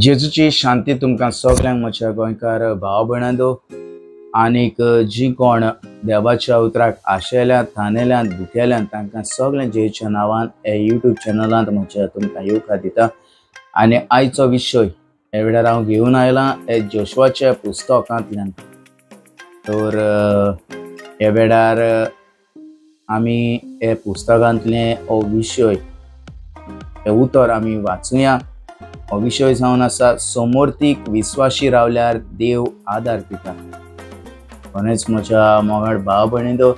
जेजूची शांती तुमकां सगल्यांक म्हज्या गोंयकार भाव भयणांनो आनीक जी कोण देवाच्या उतराक आशेल्यात, थानेल्यात, भुकेल्यात तांकां सगळ्यां जेजूच्या नांवान हे यूट्यूब चॅनलांत म्हज्या तुमकां येवकार दिता. आनी आयचो विशय ह्या वेळार हांव घेवन आयलां हे जोशुआच्या पुस्तकांतल्यान. तर ह्या वेळार आमी हे पुस्तकांतलें हो विशय, हे उतर आमी वाचुया. हो विशय जावन आसा समर्थीक विस्वाशी रावल्यार देव आदार दिता. खरेंच म्हज्या मोगाळ भाव भयणींनो,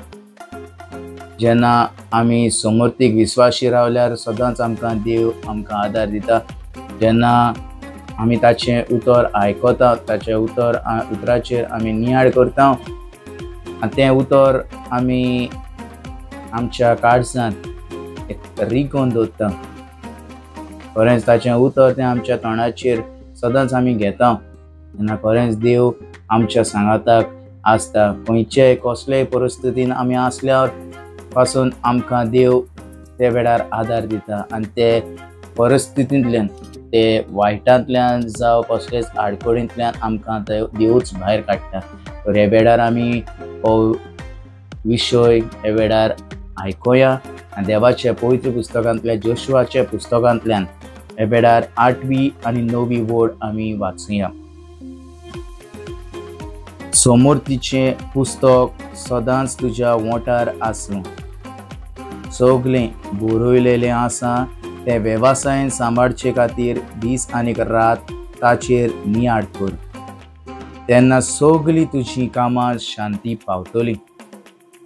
जेन्ना आमी समर्थीक विस्वाशी रावल्यार सदांच आमकां देव आमकां आदार दिता. जेन्ना आमी ताचें उतर आयकता, ताचें उतर उतराचेर आमी नियाळ करता आनी तें उतर आमी आमच्या काळजांत एक रिगोवन दवरता. खरेंच ताचें उतर तें आमच्या तोंडाचेर सदांच आमी घेता तेन्ना खरेंच देव आमच्या सांगाताक आसता. खंयचेय कसलेय परिस्थितीन आमी आसल्यार पासून आमकां देव ते वेळार आदार दिता आनी ते परिस्थितींतल्यान, ते वायटांतल्यान जावं कसलेच आडखळींतल्यान आमकां देवूच भायर काडटा. तर ह्या वेळार आमी हो विशय ह्या वेळार आयकुया आनी देवाच्या पवित्र पुस्तकांतल्या जोशुआच्या पुस्तकांतल्यान ह्या वेळार 8वी आनी 9वी वड आमी वाचुया. समर्थीचें पुस्तक सदांच तुज्या वोंठार आसूं, सगळें बरयलेलें आसा तें वेवसायन सांबाळचे खातीर दीस आनी रात ताचेर नियाळ कर, तेन्ना सगळीं तुजीं कामां शांती पावतली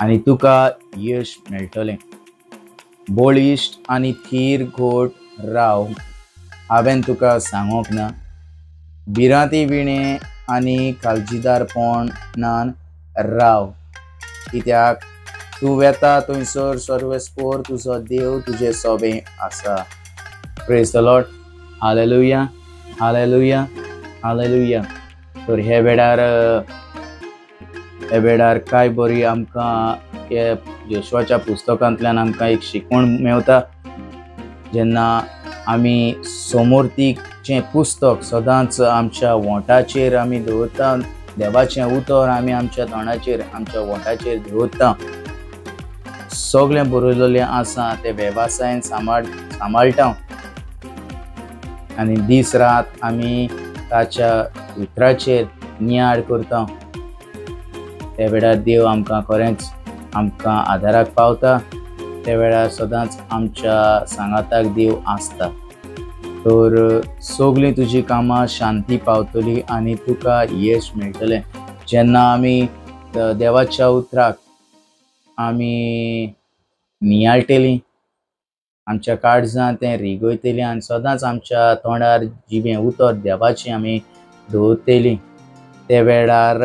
आनी तुका यश मेळटलें. बळिश्ट आनी थीर घोट राव, हांवें तुका सांगोंक ना. भिरांती विणें आनी काळजीदारपणान राव, कित्याक तूं वेता थंयसर सर्वेस्पोर तुजो देव तुजे सोबें आसा. Praise the Lord. Hallelujah, hallelujah, hallelujah. तर ह्या वेळार, ह्या वेळार काय बरी आमकां हे जोशुआच्या पुस्तकांतल्यान आमकां एक शिकवण मेवता. जेन्ना आमी समर्थीचें पुस्तक सदांच आमच्या वोंठाचेर आमी दवरता, देवाचें उतर आमी आमच्या तोंडाचेर, आमच्या वोंठाचेर दवरता, सगळें बरयलेलें आसा तें वेवसायन सांबाळटा आनी दीस रात आमी ताच्या उतराचेर नियाळ करता. त्या वेळार देव आमकां खरेंच आमकां आदाराक पावता. त्या वेळार सदांच आमच्या सांगाताक देव आसता. तर सगळीं तुजीं कामां शांती पावतली आनी तुका यश मेळटलें. जेन्ना आमी देवाच्या उतराक आमी नियाळटलीं, आमच्या काळजांत तें रिगयतलीं आनी सदांच आमच्या तोंडार जिबें उतर देवाचें आमी दवरतलीं, त्या वेळार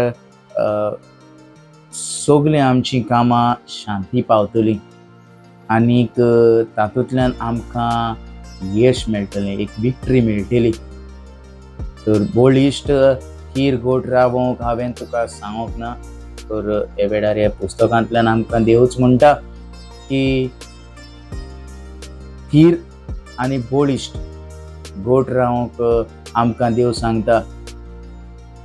सगळीं आमचीं कामां शांती पावतलीं आनीक तातूंतल्यान आमकां यश मेळटलें, एक विक्ट्री मेळटली. तर बळिश्ट थीर घोट रावोंक हांवें तुका सांगोंक ना. तर ह्या वेळार ह्या पुस्तकांतल्यान आमकां देवूच म्हणटा की थीर आनी बळिश्ट घोट रावंक आमकां देव सांगता.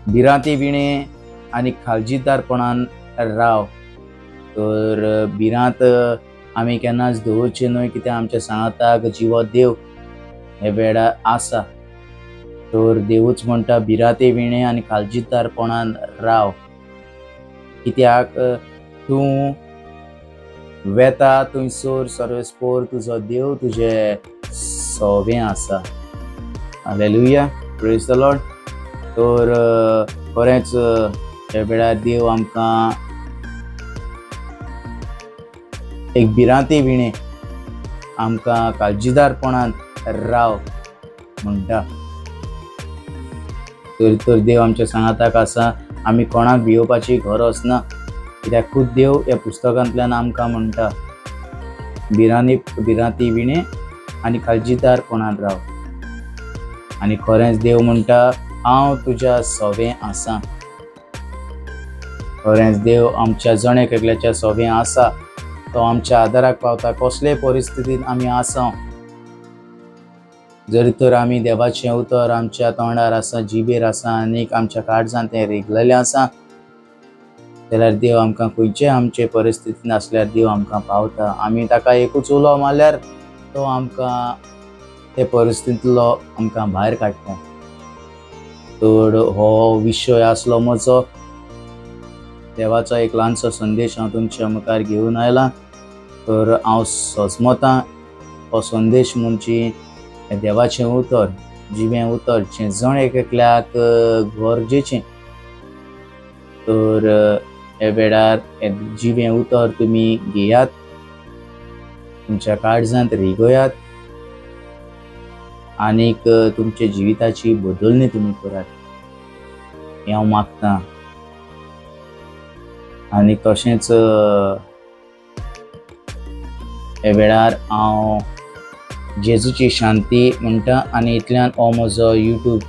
भिरांती विणें आनी काळजीदारपणान राव. तर भिरांत आमी केन्नाच दवरची न्हय, कित्याक आमच्या सांगाताक जिवो देव हे वेळार आसा. तर देवूच म्हणटा भिरांती विणें आनी काळजीदारपणान राव, कित्याक तूं वेता थंयसर सर्वेस्पोर तुजो देव तुजे सोबें आसा. Hallelujah, praise the Lord. तर खरेंच ह्या वेळार देव आमकां एक भिरांती विणें आमकां काळजीदारपणान राव म्हणटा. तर देव आमच्या सांगाताक आसा, आमी कोणाक भियोवपाची गरज ना, कित्याक खूद देव ह्या पुस्तकांतल्यान आमकां म्हणटा भिरांती विणें आनी काळजीदारपणान राव. आनी खरेंच देव म्हणटा हांव तुज्या सोबें आसा. खरेंच देव आमच्या जण एकल्याच्या सोबें आसा, तो आमच्या आदाराक पावता. कसलेय परिस्थितीन आमी आसा जर तर आमी देवाचें उतर आमच्या तोंडार आसा, जिबेर आसा आनीक आमच्या काळजान तें रिगलेलें आसा जाल्यार देव आमकां खंयचे आमचे परिस्थितीन आसल्यार देव आमकां पावता। आमी ताका एकूच उलो मारल्यार तो आमकां ते परिस्थितींतलो आमकां भायर काडटा। तर हो विशय आसलो म्हजो, देवाचो एक ल्हानसो संदेश हांव तुमच्या मुखार घेवन आयला। तर हांव सजमतां हो संदेश म्हणजे देवाचें उतर, जिवें उतर जें जण एक एकल्याक गरजेचें। तर हे वेळार जिवें उतर तुमी घेयात, तुमच्या काळजांत रिगयात आनीक तुमच्या जिविताची बदलणी तुमी करात हें हांव मागतां। आनी तशेंच हे वेळार हांव जेजूची शांती म्हणटा आनी इतल्यान हो म्हजो यूट्यूब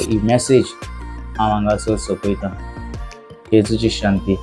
ही मॅसेज हांव हांगासर सोंपयतां। जेजूची शांती।